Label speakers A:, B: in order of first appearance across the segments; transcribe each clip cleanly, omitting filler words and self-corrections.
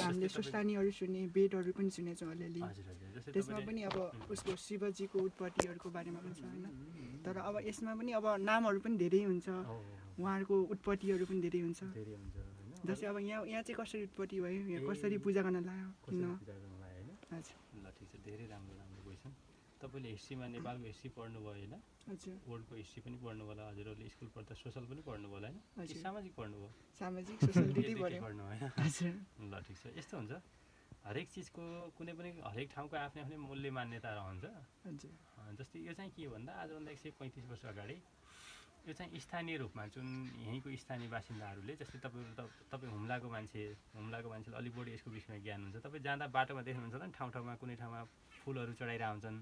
A: हामीले सुस्तानीहरू सुने, वेदहरू पनि सुनेछौँ अलिअलि। त्यसमा पनि अब उसको शिवजीको उत्पत्तिहरूको बारेमा पनि छ होइन। तर अब यसमा पनि अब नामहरू पनि धेरै हुन्छ, उहाँहरूको उत्पत्तिहरू पनि धेरै हुन्छ। जस्तै अब यहाँ चाहिँ कसरी उत्पत्ति भयो, यहाँ कसरी पूजा गर्न लाग्यो किन।
B: हजुर ल ठिक छ, धेरै राम्रो राम्रो क्वेसन। तपाईँले हिस्ट्रीमा नेपालको हिस्ट्री पढ्नुभयो होइन, वर्ल्डको हिस्ट्री पनि पढ्नु होला, हजुरहरूले स्कुल पढ्दा सोसल पनि पढ्नु होला होइन, कि सामाजिक पढ्नुभयो?
A: सामाजिक सोसल त्यति पढ्नु
B: होइन। ल ठिक छ, यस्तो हुन्छ हरेक चिजको कुनै पनि हरेक ठाउँको आफ्नै आफ्नै मूल्य मान्यता रहन्छ। जस्तै यो चाहिँ के हो भन्दा आजभन्दा 135 वर्ष अगाडि यो चाहिँ स्थानीय रूपमा जुन यहीँको स्थानीय बासिन्दाहरूले, जस्तै तपाईँ हुम्लाको मान्छेले अलिक बढी यसको विषयमा ज्ञान हुन्छ। तपाईँ जाँदा बाटोमा देख्नुहुन्छ नि ठाउँ ठाउँमा कुनै ठाउँमा फुलहरू चढाइरहेको हुन्छन्,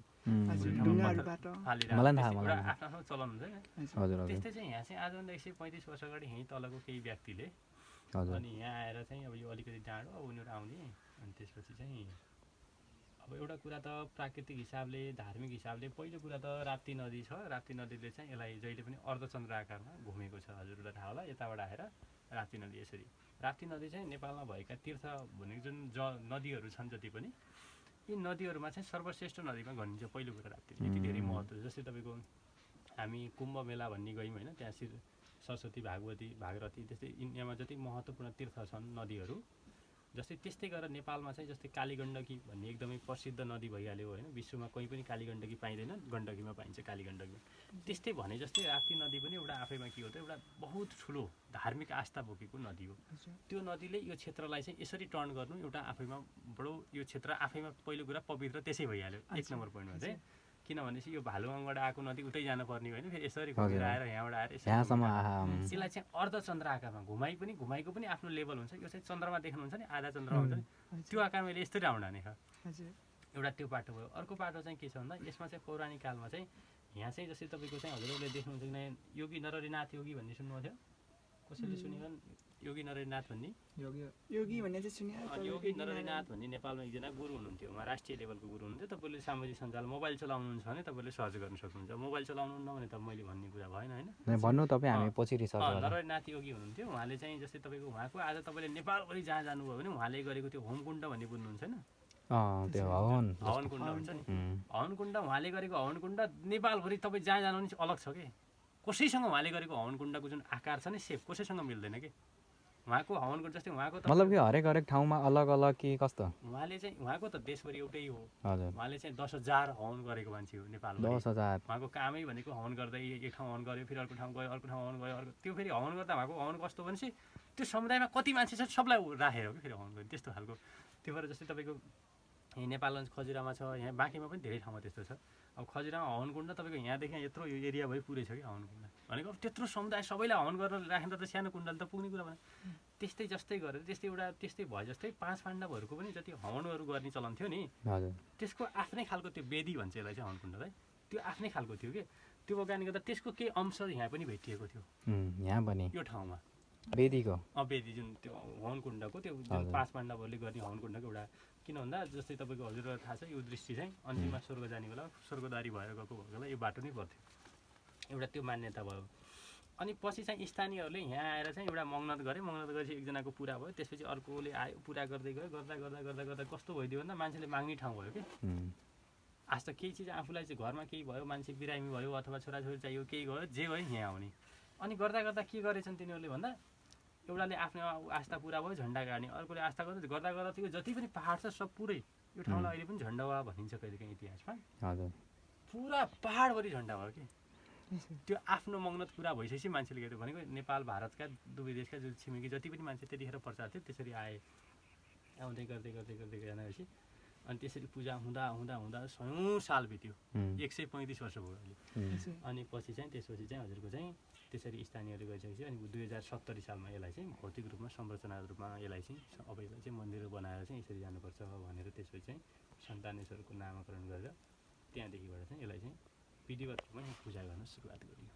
B: आफ्नो चलन हुन्छ नि। त्यस्तै चाहिँ यहाँ चाहिँ आजभन्दा 135 वर्ष अगाडि यहीँ तलको केही व्यक्तिले अनि यहाँ आएर चाहिँ अब यो अलिकति डाँडो अब उनीहरू आउने, अनि त्यसपछि चाहिँ अब एउटा कुरा त प्राकृतिक हिसाबले धार्मिक हिसाबले पहिलो कुरा त राप्ती नदी छ। राप्ती नदीले चाहिँ यसलाई जहिले पनि अर्धचन्द्र आकारमा घुमेको छ, हजुरलाई थाहा होला। यताबाट आएर राप्ती नदी यसरी, राप्ती नदी चाहिँ नेपालमा भएका तीर्थ भनेको जुन नदीहरू छन् जति पनि, यी नदीहरूमा चाहिँ सर्वश्रेष्ठ नदीमा गनिन्छ पहिलो कुरा राप्ती। यति धेरै महत्त्व। जस्तै तपाईँको हामी कुम्भ मेला भन्ने गयौँ होइन, त्यहाँ सरस्वती, भागरथी त्यस्तै इन्डियामा जति महत्त्वपूर्ण तीर्थ छन् नदीहरू, जस्तै त्यस्तै गरेर नेपालमा चाहिँ जस्तै कालीगण्डकी भन्ने एकदमै प्रसिद्ध नदी भइहाल्यो होइन। विश्वमा कहीँ पनि कालीगण्डकी पाइँदैन, गण्डकीमा पाइन्छ कालीगण्डकी। त्यस्तै भने जस्तै राप्ती नदी पनि एउटा आफैमा के हो त एउटा बहुत ठुलो धार्मिक आस्था बोकेको नदी हो। त्यो नदीले यो क्षेत्रलाई चाहिँ यसरी टर्न गर्नु एउटा आफैमा बडो, यो क्षेत्र आफैमा पहिलो कुरा पवित्र त्यसै भइहाल्यो। 1 नम्बर पोइन्टमा चाहिँ किनभनेपछि यो भालुवाङबाट आएको नदी उतै जानु पर्ने होइन, फेरि यसरी घुमेर आएर यहाँबाट आएर यसलाई चाहिँ अर्धचन्द्र आकारमा घुमाइको पनि आफ्नो लेभल हुन्छ। यो चाहिँ चन्द्रमा देख्नुहुन्छ नि, आधा चन्द्रमा हुन्छ नि, त्यो आकारमा यसले यस्तरी राउन्ड हाने एउटा त्यो बाटो भयो। अर्को बाटो चाहिँ के छ भन्दा यसमा चाहिँ पौराणिक कालमा चाहिँ यहाँ चाहिँ जस्तै तपाईँको चाहिँ हजुरहरूले देख्नुहुन्छ कि नयाँ योगी नरहरिनाथ योगी भन्ने सुन्नुभएको थियो? कसैले सुनेको? योगी नरहरिनाथ भन्ने
A: योगी भन्ने चाहिँ सुने।
B: योगी नरहरिनाथ भन्ने नेपालमा एकजना गुरु हुनुहुन्थ्यो, उहाँ राष्ट्रिय लेभलको गुरु हुनुहुन्थ्यो। तपाईँले सामाजिक सञ्जाल मोबाइल चलाउनुहुन्छ भने तपाईँले सर्च गर्न सक्नुहुन्छ। मोबाइल चलाउनुहुन्न भने त मैले भन्ने कुरा भएन होइन,
C: भन्नु तपाईँ हामी पछि रिसर्च गर्छौँ।
B: नरहरिनाथ योगी हुनुहुन्थ्यो। उहाँले चाहिँ जस्तै तपाईँको उहाँको आज तपाईँले नेपालभरि जहाँ जानुभयो भने उहाँले गरेको त्यो होमकुण्ड भन्ने बुझ्नुहुन्छ होइन,
C: त्यो
B: हवनकुण्ड हुन्छ नि, हवनकुण्ड उहाँले गरेको हवनकुण्ड नेपालभरि तपाईँ जहाँ जानु नि अलग छ कि। कसैसँग उहाँले गरेको हवनकुण्डको जुन आकार छ नि सेप कसैसँग मिल्दैन कि। उहाँको हवनकुण्ड जस्तै उहाँको
C: मतलब कि हरेक ठाउँमा अलग अलग कि कस्तो?
B: उहाँले चाहिँ उहाँको त देशभरि एउटै हो।
C: हजुर,
B: उहाँले चाहिँ 10,000 हवन गरेको मान्छे हो नेपालमा।
C: 10,000
B: उहाँको कामै भनेको हवन गर्दै एक ठाउँ हवन गऱ्यो, फेरि अर्को ठाउँ गयो, अर्को ठाउँ हवन गयो, अर्को त्यो फेरि हवन गर्दा उहाँको हवन कस्तो भनेपछि त्यो समुदायमा कति मान्छे छ सबलाई राखेर हो कि फेरि हवन गर्यो, त्यस्तो खालको। त्यो भएर जस्तै तपाईँको यहाँ नेपालगञ्ज खजुरामा छ, यहाँ बाँकीमा पनि धेरै ठाउँमा त्यस्तो छ। अब खजुरामा हवनकुण्ड तपाईँको यहाँदेखि यत्रो यो एरियाभरि पुरै छ कि हवनकुण्ड भनेको। अब त्यत्रो समुदाय सबैलाई हवन गरेर राख्दा त सानो कुण्डले त पुग्ने कुरा भने त्यस्तै जस्तै गरेर त्यस्तै भयो। जस्तै 5 पाण्डवहरूको पनि जति हवनहरू गर्ने चलन थियो नि, त्यसको आफ्नै खालको त्यो वेदी भन्छ यसलाई चाहिँ हवनकुण्डलाई, त्यो आफ्नै खालको थियो कि। त्यो कारणले गर्दा त्यसको केही अंश यहाँ पनि भेटिएको थियो,
C: यहाँ पनि
B: यो ठाउँमा
C: वेदीको
B: वेदी जुन त्यो हवनकुण्डको त्यो 5 पाण्डवहरूले गर्ने हवनकुण्डको एउटा। किन भन्दा जस्तै तपाईँको हजुरलाई थाहा छ यो दृष्टि चाहिँ अन्तिममा स्वर्ग जाने बेला स्वर्गद्वारी भएर गएको भएकोलाई यो बाटो नै पर्थ्यो, एउटा त्यो मान्यता भयो। अनि पछि चाहिँ स्थानीयहरूले यहाँ आएर चाहिँ एउटा मगनत गरेपछि एकजनाको पुरा भयो, त्यसपछि अर्कोले आयो पुरा गर्दै गयो, गर्दा कस्तो भइदियो भन्दा मान्छेले माग्ने ठाउँ भयो कि। आज त केही चिज आफूलाई चाहिँ घरमा केही भयो, मान्छे बिरामी भयो अथवा छोराछोरी चाहियो, केही भयो, जे भयो यहाँ आउने। अनि गर्दा के गरेछन् तिनीहरूले भन्दा एउटाले आफ्नो आस्था पुरा भयो झन्डा गाड्ने, अर्कोले आस्था गर्दा त्यो जति पनि पहाड छ सब पुरै यो ठाउँलाई अहिले पनि झन्डावा भनिन्छ कहिलेकाहीँ इतिहासमा। पुरा पहाडभरि झन्डा भयो कि। त्यो आफ्नो मगनत पुरा भइसकेपछि मान्छेले गर्यो भनेको नेपाल भारतका दुवै देशका जो छिमेकी जति पनि मान्छे त्यतिखेर प्रचार थियो त्यसरी आए, आउँदै गर्दै जानेपछि अनि त्यसरी पूजा हुँदा 100 साल बित्यो, 135 वर्ष भयो अहिले। अनि त्यसपछि चाहिँ हजुरको चाहिँ त्यसरी स्थानीयले गइसकेपछि अनि 2070 सालमा यसलाई चाहिँ भौतिक रूपमा संरचना रूपमा यसलाई चाहिँ अब यसलाई चाहिँ मन्दिर बनाएर चाहिँ यसरी जानुपर्छ भनेर त्यसपछि चाहिँ सन्तानेश्वरको नामकरण गरेर त्यहाँदेखिबाट चाहिँ यसलाई चाहिँ विधिवत रूपमा पूजा गर्न सुरुवात गरियो।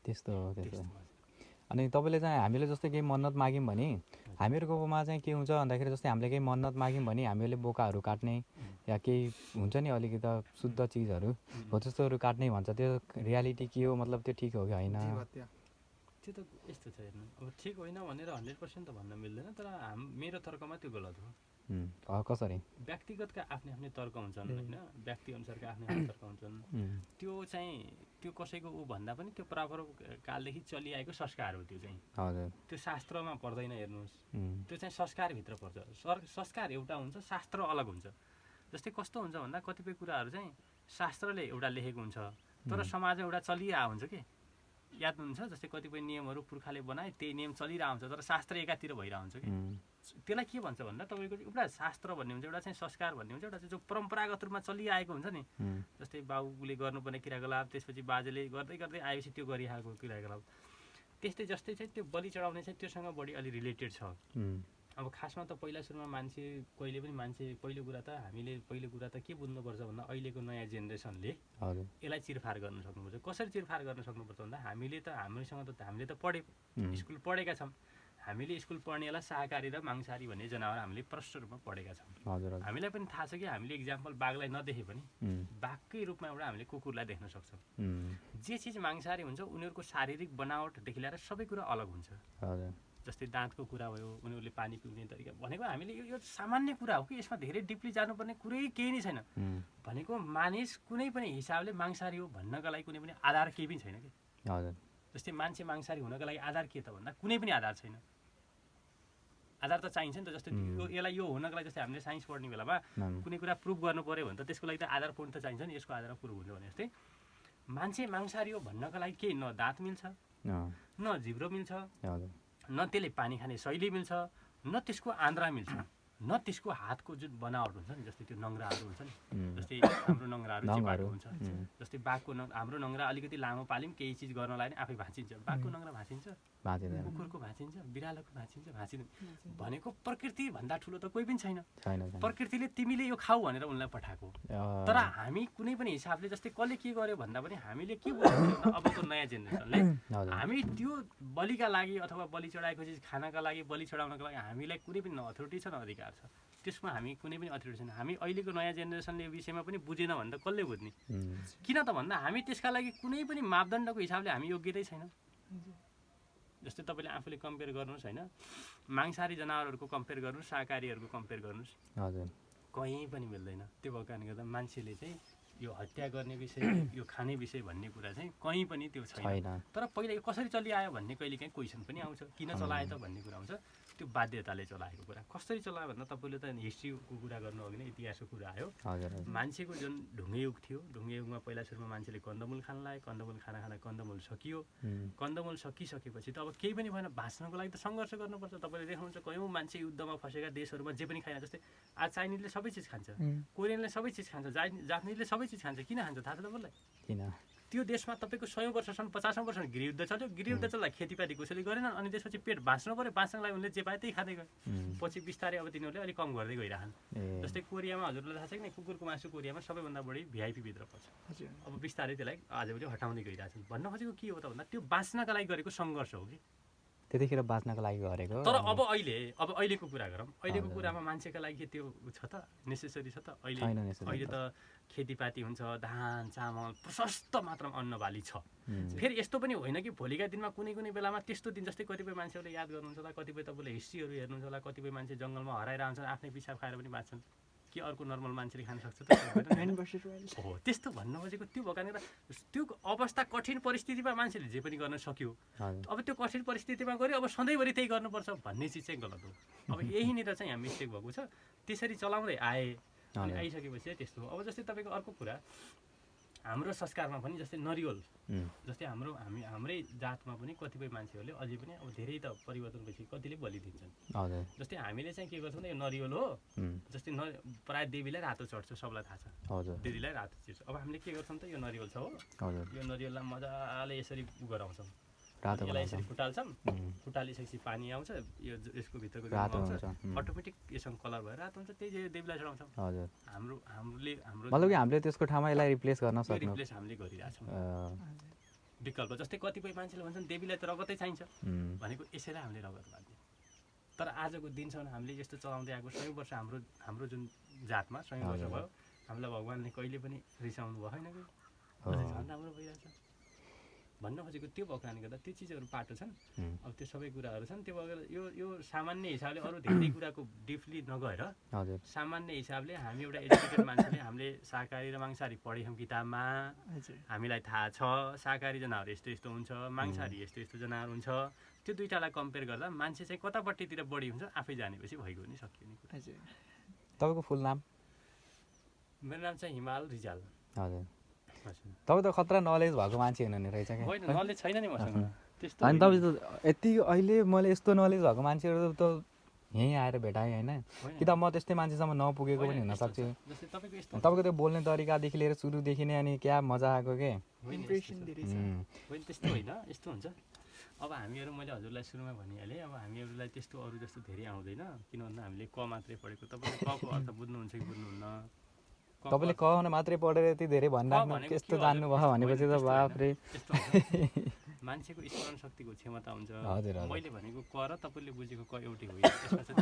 C: त्यस्तो हो। अनि तपाईँले चाहिँ हामीले जस्तै केही मन्नत माग्यौँ भने हामीहरूकोमा चाहिँ के हुन्छ भन्दाखेरि जस्तै हामीले केही मन्नत माग्यौँ भने हामीले बोकाहरू काट्ने या केही हुन्छ नि अलिकति शुद्ध चिजहरू हो त्यस्तोहरू काट्ने भन्छ, त्यो रियालिटी के हो, मतलब त्यो ठिक हो कि होइन?
B: त्यो त यस्तो छ हेर्नु, अब ठिक होइन भनेर 100% त भन्न मिल्दैन, तर मेरो तर्कमा त्यो गलत हो।
C: कसरी?
B: व्यक्तिगतका आफ्नै आफ्नै तर्क हुन्छन् होइन, व्यक्ति अनुसारका आफ्नै आफ्नै तर्क हुन्छन्। त्यो चाहिँ त्यो कसैको ऊ भन्दा पनि त्यो प्रापर कालदेखि चलिआएको संस्कार हो। त्यो चाहिँ त्यो शास्त्रमा पर्दैन हेर्नुहोस्, त्यो चाहिँ संस्कारभित्र पर्छ। संस्कार एउटा हुन्छ, शास्त्र अलग हुन्छ। जस्तै कस्तो हुन्छ भन्दा कतिपय कुराहरू चाहिँ शास्त्रले एउटा लेखेको हुन्छ, तर समाजमा एउटा चलिरहेको हुन्छ कि, याद हुन्छ? जस्तै कतिपय नियमहरू पुर्खाले बनाए, त्यही नियम चलिरहेको हुन्छ, तर शास्त्र एकातिर भइरहेको हुन्छ कि। त्यसलाई के भन्छ भन्दा तपाईँको एउटा शास्त्र भन्ने हुन्छ, एउटा चाहिँ संस्कार भन्ने हुन्छ, एउटा चाहिँ जो परम्परागत रूपमा चलिआएको हुन्छ नि। जस्तै बाबुले गर्नुपर्ने क्रियाकलाप, त्यसपछि बाजेले गर्दै गर्दै आएपछि त्यो गरिरहेको क्रियाकलाप, त्यस्तै जस्तै चाहिँ त्यो बलि चढाउने चाहिँ त्योसँग बढी अलि रिलेटेड छ। अब खासमा त पहिला सुरुमा मान्छे कहिले पनि पहिलो कुरा त के बुझ्नुपर्छ भन्दा अहिलेको नयाँ जेनेरेसनले यसलाई चिरफार गर्न सक्नुपर्छ। कसरी चिरफार गर्न सक्नुपर्छ भन्दा हामीले त पढे स्कुल पढेका छौँ। हामीले स्कुल पढ्नेलाई शाकाहारी र मांसाहारी भन्ने जनावर हामीले प्रष्ट रूपमा पढेका छौँ। हामीलाई पनि थाहा छ कि हामीले इक्जाम्पल बाघलाई नदेखे पनि बाघकै रूपमा एउटा हामीले कुकुरलाई देख्न सक्छौँ। जे चिज मांसाहारी हुन्छ उनीहरूको शारीरिक बनावटदेखि लिएर सबै कुरा अलग हुन्छ। जस्तै दाँतको कुरा भयो, उनीहरूले पानी पिउने तरिका, भनेको हामीले यो सामान्य कुरा हो कि यसमा धेरै डिपली जानुपर्ने कुरै केही नै छैन। भनेको मानिस कुनै पनि हिसाबले मांसाहारी हो भन्नका लागि कुनै पनि आधार केही पनि छैन कि। जस्तै मान्छे मांसाहारी हुनका लागि आधार के त भन्दा कुनै पनि आधार छैन। आधार त चाहिन्छ नि त। जस्तै यसलाई यो हुनको लागि जस्तै हामीले साइन्स पढ्ने बेलामा कुनै कुरा प्रुभ गर्नु पऱ्यो भने त त्यसको लागि त आधार पढ्नु त चाहिन्छ नि, यसको आधारमा प्रुभ हुन्छ भने जस्तै मान्छे मांसाहारी हो भन्नका लागि केही न दाँत मिल्छ, न जिब्रो मिल्छ, न त्यसले पानी खाने शैली मिल्छ, न त्यसको आन्द्रा मिल्छ, न त्यसको हातको जुन बनावट हुन्छ नि, जस्तै त्यो नङ्ग्राहरू हुन्छ नि। जस्तै हाम्रो नङ्ग्राहरू चेपाएको हुन्छ। जस्तै बाघको हाम्रो नङ्ग्रा अलिकति लामो पाल्यौँ केही चिज गर्नलाई नै आफै भाँचिन्छ। बाघको नङ्ग्रा भाँचिन्छ, कुकुरको भाँचिन्छ, बिरालोको भाँचिँदैन। भनेको प्रकृति भन्दा ठुलो त कोही पनि छैन। प्रकृतिले तिमीले यो खाऊ भनेर उनलाई पठाएको। तर हामी कुनै पनि हिसाबले जस्तै कसले के गर्यो भन्दा पनि हामीले के बुझ्नु अबको नयाँ जेनेरेसनले हामी त्यो बलिका लागि अथवा बलि चढाएको चिज खानका लागि, बलि चढाउनका लागि हामीलाई कुनै पनि न अथोरिटी छ न अधिकार छ। त्यसमा हामी कुनै पनि अथोरिटी छैन। हामी अहिलेको नयाँ जेनेरेसनले यो विषयमा पनि बुझेन भने त कसले बुझ्ने? किन त भन्दा हामी त्यसका लागि कुनै पनि मापदण्डको हिसाबले हामी योग्यतै छैन। जस्तै तपाईँले आफूले कम्पेयर गर्नुहोस् होइन, मांसाहारी जनावरहरूको कम्पेयर गर्नुहोस्, शाकाहारीहरूको कम्पेयर गर्नुहोस्, कहीँ पनि मिल्दैन। त्यो भएको कारणले गर्दा मान्छेले चाहिँ यो हत्या गर्ने विषय, यो खाने विषय भन्ने कुरा चाहिँ कहीँ पनि त्यो छैन। तर पहिला यो कसरी चलिआयो भन्ने कहिलेकाहीँ क्वेसन पनि आउँछ, किन चलायो त भन्ने कुरा आउँछ। त्यो बाध्यताले चलाएको कुरा कसरी चलायो भन्दा तपाईँले त हिस्ट्रीको कुरा गर्नु हो भने इतिहासको कुरा आयो। मान्छेको जुन ढुङ्गे युग थियो, ढुङ्गे युगमा पहिला सुरुमा मान्छेले कन्दमूल खान लाग्यो, कन्दमूल खाना कन्दमूल सकियो। कन्दमूल सकिसकेपछि त अब केही पनि भएन, बाँच्नको लागि त सङ्घर्ष गर्नुपर्छ। तपाईँले देख्नुहुन्छ कयौँ मान्छे युद्धमा फँसेका देशहरूमा जे पनि खाएन। जस्तै आज चाइनिजले सबै चिज खान्छ, कोरियनले सबै चिज खान्छ, जापानिजले सबै चिज खान्छ। किन खान्छ थाहा छ तपाईँलाई? किन? त्यो देशमा तपाईँको 100 वर्षसम्म 50 वर्षसम्म गृहयुद्ध चल्यो। गृहयुद्ध चल्दा खेतीपाती कसैले गरेनन्, अनि त्यसपछि पेट बाँच्नु पऱ्यो। बाँच्नको लागि उनले जे पाए त्यही खाँदै गयो। पछि बिस्तारै अब तिनीहरूले अलिक कम गर्दै गइरहन्। जस्तै कोरियामा हजुरलाई थाहा छ कि कुकुरको मासु कोरियामा सबैभन्दा बढी VIP भित्र पर्छ। अब बिस्तारै त्यसलाई आजभोलि हटाउँदै गइरहेछन्। भन्न खोजेको के हो त भन्दा त्यो बाँच्नका लागि गरेको सङ्घर्ष हो कि।
C: त्यतिखेर बाँच्नको लागि गरेको।
B: तर अब अहिलेको कुरा गरौँ, अहिलेको कुरामा मान्छेका लागि त्यो छ त नेसेसरी छ त? अहिले त खेतीपाती हुन्छ, धान चामल प्रशस्त मात्रामा अन्नबाली छ। फेरि यस्तो पनि होइन कि भोलिका दिनमा कुनै बेलामा त्यस्तो दिन, जस्तै कतिपय मान्छेहरूले याद गर्नुहुन्छ होला, कतिपय तपाईँले हिस्ट्रीहरू हेर्नुहुन्छ होला, कतिपय मान्छे जङ्गलमा हराएर आउँछन्, आफ्नै पिसाब खाएर पनि बाँच्छन्। के अर्को नर्मल मान्छेले खान सक्छ त? हो, त्यस्तो भन्नु खोजेको त्यो भएको कारणले त्यो अवस्था कठिन परिस्थितिमा मान्छेले जे पनि गर्न सक्यो। अब त्यो कठिन परिस्थितिमा गऱ्यो, अब सधैँभरि त्यही गर्नुपर्छ भन्ने चिज चाहिँ गलत हो। अब यहीँनिर चाहिँ यहाँ मिस्टेक भएको छ। त्यसरी चलाउँदै आए अनि आइसकेपछि त्यस्तो हो। अब जस्तै तपाईँको अर्को कुरा, हाम्रो संस्कारमा पनि जस्तै नरिवल, जस्तै हाम्रै जातमा पनि कतिपय मान्छेहरूले अझै पनि अब धेरै त परिवर्तन भएपछि कतिले बलि दिन्छन्। जस्तै हामीले चाहिँ के गर्छौँ यो नरिवल हो, जस्तै प्राय देवीलाई रातो चढ्छ, सबलाई थाहा छ, देवीलाई रातो चिर्छ। अब हामीले के गर्छौँ त यो नरिवल छ हो, यो नरिवललाई मजाले यसरी गराउँछौँ, यसलाई यसरी फुटाल्छौँ, फुटालिसकेपछि पानी आउँछ, यो यसको भित्रको अटोमेटिक यससँग कलर भएर रातो हुन्छ, त्यही देवीलाई चढाउँछौँ।
C: मतलब कि हामीले त्यसको ठाउँमा यसलाई रिप्लेस गर्न सक्छौँ,
B: रिप्लेस हामीले गरिरहेछौँ विकल्प। जस्तै कतिपय मान्छेले भन्छन् देवीलाई त रगतै चाहिन्छ भनेको यसैलाई हामीले रगत बाँध्ने। तर आजको दिनसम्म हामीले यस्तो चलाउँदै आएको 100 वर्ष हाम्रो जुन जातमा 100 वर्ष भयो, हामीलाई भगवान्ले कहिले पनि रिसाउनु भएन कि, झन् राम्रो भइरहेछ। भन्न खोजेको त्यो भएको कारणले गर्दा त्यो चिजहरू पाटो छन्। अब त्यो सबै कुराहरू छन्, त्यो भएर यो सामान्य हिसाबले अरू धेरै कुराको डिपली नगएर सामान्य हिसाबले हामी एउटा एजुकेटेड मान्छेले हामीले शाकाहारी र मांसाहारी पढेछौँ किताबमा, हामीलाई थाहा छ शाकाहारी जनावर यस्तो यस्तो हुन्छ, मांसाहारी यस्तो यस्तो जनावर हुन्छ, त्यो दुईटालाई कम्पेयर गर्दा मान्छे चाहिँ कतापट्टितिर बढी हुन्छ आफै जानेपछि भइगयो नि, सकियो नि।
C: तपाईँको फुल नाम?
B: मेरो नाम चाहिँ हिमाल रिजाल।
C: हजुर, तपाईँ त खतरा नलेज भएको मान्छे हुनुहुने रहेछ क्या।
B: होइन, नलेज छैन नि मसँग त्यस्तो।
C: अनि तपाईँ त यति अहिले मैले यस्तो नलेज भएको मान्छेहरू त यहीँ आएर भेटाएँ होइन, कि त म त्यस्तै मान्छेसम्म नपुगेको पनि हुनसक्छु। तपाईँको त्यो बोल्ने तरिकादेखि लिएर सुरुदेखि नै अनि क्या मजा आएको के।
B: होइन त्यस्तो होइन, यस्तो हुन्छ। अब हामीहरू मैले हजुरलाई सुरुमा भनिहालेँ, अब हामीहरूलाई त्यस्तो अरू जस्तो धेरै आउँदैन, किन भन्दा हामीले क मात्रै पढेको। तपाईँले कको अर्थ बुझ्नुहुन्छ कि बुझ्नुहुन्न?
C: तपाईँले कहन मात्रै पढेर यति धेरै भनिराख्नु त्यस्तो जान्नुभयो भनेपछि त बाफ्रे।
B: मान्छेको स्मरण शक्तिको क्षमता हुन्छ।
C: हजुर,
B: मैले भनेको क र तपाईँले बुझेको क एउटै होइन, यसमा चाहिँ